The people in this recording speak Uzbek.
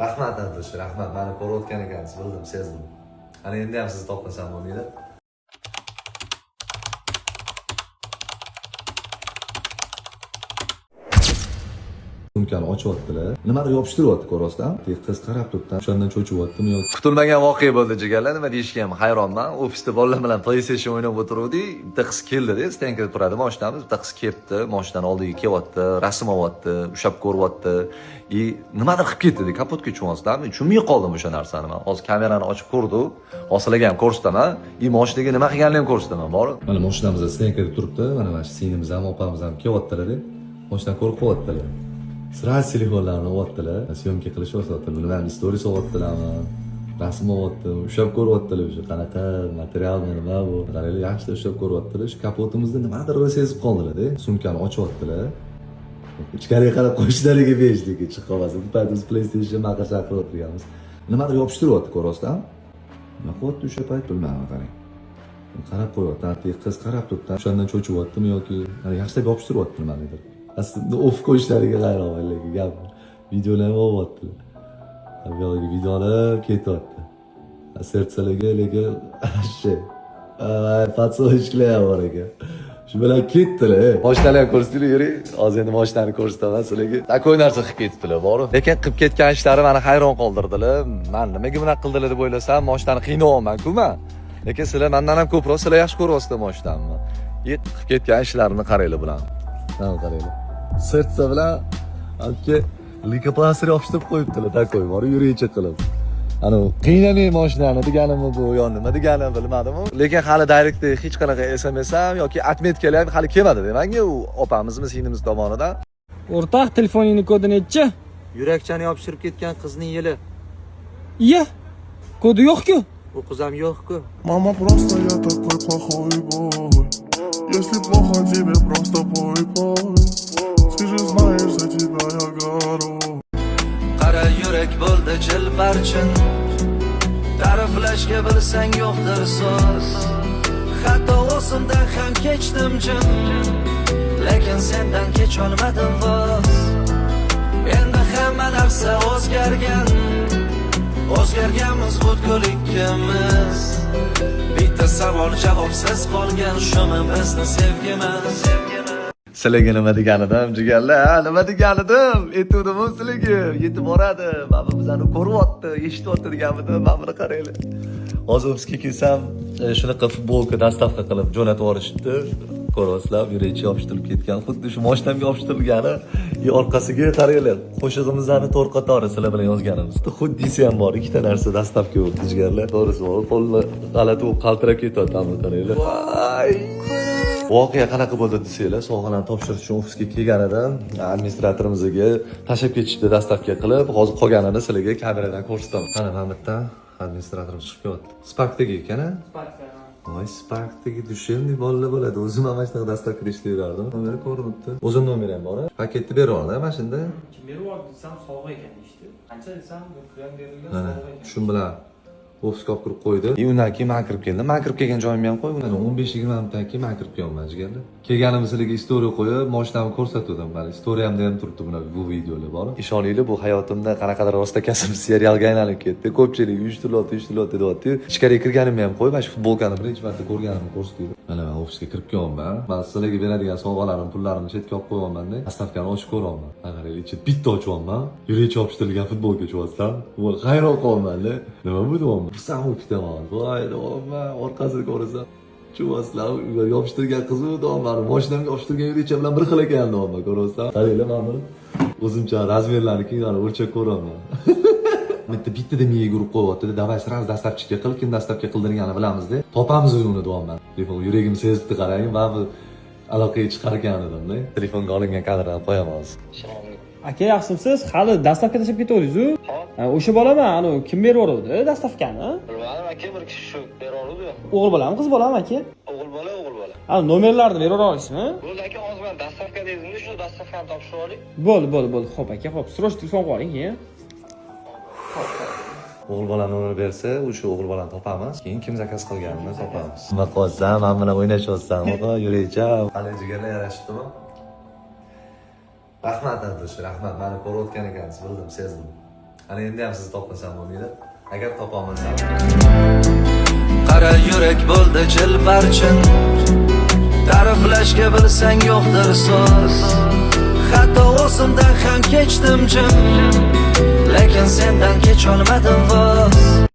Rahmat, Abdush, rahmat. Mani ko'rayotgan ekansiz, bildim, sezdim. Ana endi ham sizni topmasam bo'lmaydi. Sumkani ochyaptilar. Nimadir yopishtiryapti, ko'ryapsizlar? Qiz qarab turibdi. O'shandan cho'chiyaptimi yo? Kutilmagan voqea bo'ldi, jigarlar. Nima deyishga ham hayronman. Ofisda bolalar bilan PlayStation o'ynab o'tiruvdik. Bitta qiz keldi-da, стенка da turadi mashinamiz. Bitta qiz kelibdi, mashinani oldiga kelyapti, rasm olyapti, ushlab ko'ryapti. И nimadir qilib ketdi, kapotga tushyapsizlarmi? Tushunmay qoldim o'sha narsani man. Hozir kamerani ochib ko'rdim. Hozir sizlarga ham ko'rsataman. И mashinaga nima qilganini ham ko'rsataman, bor. Mana mashinamiz стенка da turibdi. Mana shu singlimiz ham, opamiz ham kelyaptilar-da. Mashinani ko'rib qo'yaptilar. Сразу telefonlarini olyaptilar, съёмка qilishyapti. Bilmadim, stories olyaptilarmi, rasm olyapti, ushlab ko'ryaptilar o'sha qanaqa materialmi, nima bu. Qaranglar, yaxshilab ushlab ko'ryaptilar. Shu kapotimizda nimadir sezib qoldilar-da. Sumkani ochyaptilar. Ichkariga qarab qo'yishlariga beshdik, chiqib qolmasin. Bu payt biz PlayStation maqir chaqirib o'tirganmiz. Nimadir yopishtiryapti, ko'ryapsizlarmi? Nima qilyapti o'sha payt bilmadim, qarang. Qarab qo'yapti, artiga qiz qarab turibdi. O'shandan cho'chiyaptimi yoki yaxshilab yopishtiryapti nimanidir. Aslida off qo'yishlariga hayronman, lekin gap videolar ham olyaptilar. Bu yog'iga video olib ketyapti. Сердца larga lekin shu поцелуйчик lar ham bor ekan. Shu bilan ketdilar. Moshinani ham ko'rsatinglar, yuring. Hozir endi moshinani ko'rsataman sizlarga. Такой narsa qilib ketdilar, boru. Lekin qilib ketgan ishlari meni hayron qoldirdilar. Man nimaga bunaqa qildilar deb o'ylasam, moshinani qiynayapman-ku man. Lekin sizlar mendan ham ko'proq sizlar yaxshi ko'ryapsizlar moshinamni. Qilib ketgan ishlarini qaranglar bularni. Mana qaranglar. Сердце bilan aka лейкопластырь yopishtirib qo'yibdilar, такой, bor yurakcha qilib. Ana qiynamang mashinani deganimi bu yo nima deganimi bilmadim. Lekin hali direktda hech qanaqa SMS ham yoki отметка lar ham hali kelmadi manga u opamizmi singlimiz tomonidan. O'rtoq, telefoningni kodi nechi? Yurakchani yopishtirib ketgan qizning yili. Iya. Kodi yo'q-ku. U qiz ham yo'q-ku. Мама, просто я такой плохой бой. Если плохо тебе, просто пой, пой. Ты же знаешь, за тебя я горой. Qara yurak bo'ldi chilparchin. Ta'riflashga bilsang yo'qdir so'z. Hatto o'zimdan ham kechdim jim. Lekin sendan kecholmadim voz. Endi hamma narsa o'zgargan. O'zgarganmiz butkul ikkimiz. Bitta savol javobsiz qolgan, shumi bizni sevgimiz? Sizlarga nima deganidim, jigarlar, ha, nima deganidim? Aytuvdim sizlarga, yetib boradi. Mana bu bizani ko'ryapti, eshityapti deganmidim. Mana buni qaranglar. Hozir ofisga kelsam, shunaqa futbolka доставка qilib jo'natib yuborishibdi. Ko'ryapsizlar, yurakcha yopishtirilib ketgan. Xuddi shu mashinamga yopishtirilgani. И orqasiga qaranglar, qo'shig'imizni to'rt qatori sizlar bilan yozganimiz. Xuddisi ham bor, ikkita narsa доставка bo'libdi, jigarlar. To'g'risi, bor, qo'lni g'alati bo'lib qaltirab ketyapti, mana qaranglar. Voy! Voqea qanaqa bo'ldi desanglar, sovg'alarni topshirish uchun ofisga kelgan edim. Administratorimizga tashlab ketishdi доставка qilib. Hozir qolganini sizlarga kameradan ko'rsataman. Mana bu yerdan administratorimiz chiqib kelyapti. Sparkdagi ekan, a? Voy, Sparkdagi душевный bolalar bo'ladi. O'zim ham mana shunaqa доставка da ishlayverardim. Nomeri ko'rinibdi. O'zim nomeri ham bor. Paketni berib yubordi mana shunda. Kim berib yubordi desam, sovg'a ekan deyishdi. Qancha desam, pul ham berilgan, Mana sovg'a ekan. shu bilan ofisga olib kirib qo'ydi. И undan keyin man kirib keldim. Man kirib kelgan joyimni ham qo'y. 15-20 minutdan keyin man kirib kelyapman, jigarlar. Kelganimda sizlarga история qo'yib, mashinamni ko'rsatuvdim. Mana история mda ham turibdi bunaqa bu videolar bor. Ishoninglar, bu hayotimda qanaqadir rostakasm serialga aylanib ketdi. Ko'pchilik uyushtirilyapti, uyushtirilyapti deyapti. Ichkariga kirganimni ham qo'y, mana shu futbolkani birinchi marta ko'rganimni ko'rsatdi. Mana man ofisga kirib kelyapman. Man sizlarga beradigan sovg'alarim, pullarimni chetga olib qo'yyapman-da. Доставка ni ochib ko'ryapman. Mana qarang, ichi bitta ochyapman. Yurakcha yopishtirilgan futbolka tushyapsan. Hayron qolyapman-da. Nima bu deyapman. Sam bo'lib ketaman. Voy deyapman. Orqasini ko'rasan. Tushyapsizlar, yopishtirgan qiz u deyapman. Mashinamga yopishtirgan yurakcha bilan bir xil ekan deyapman. Ko'ryapsizlar? Qaranglar, mana buni. O'zimcha размер larni keyin o'lchab ko'ryapman. Bitta bittada miyaga urib qo'yyapti. Давай сразу доставщик ka qil, kim доставка qildirganini bilamizda. Topamiz uni deyapman. Telefon yuragim sezibdi, qarang, man bu aloqaga chiqarkan edimda. Telefonga olingan kadrlarni qo'yaman hozir. Aka, yaxshimisiz? Hali доставка tashlab ketaverdingiz-u? O'sha bolaman, anu kim berib yuboruvdi доставка ni? Bilmadim aka, bir kishi shu beraverdi. O'g'il bolami, qiz bolami aka? O'g'il bola, o'g'il bola. Ha, nomerlarni berib yubora olasizmi? Bo'ldi aka, hozir man доставка dedimda, shu доставка ni topshirib oling. Bo'ldi, bo'ldi, bo'ldi. Xo'p aka, xo'p. Срочно telefon qilib oling keyin. O'g'il bola nomer bersa, o'sha o'g'il bolani topamiz. Keyin kim заказ qilganini topamiz. Nima qilyapsan? Man bilan o'ynashyapsan, o'g'a, yurakcham. Qanday, jigarlar, yarashibdimi? Rahmat, Abdush, rahmat. Mani ko'rayotgan ekansiz, bildim, sezdim. Ana endi ham sizni topmasam bo'lmaydi. Agar topolmasam, Qara yurak bo'ldi jilparchin, ta'riflashga bilsang yo'qdir so'z. Hatto o'zimdan ham kechdim jim, lekin sendan kecholmadim voz.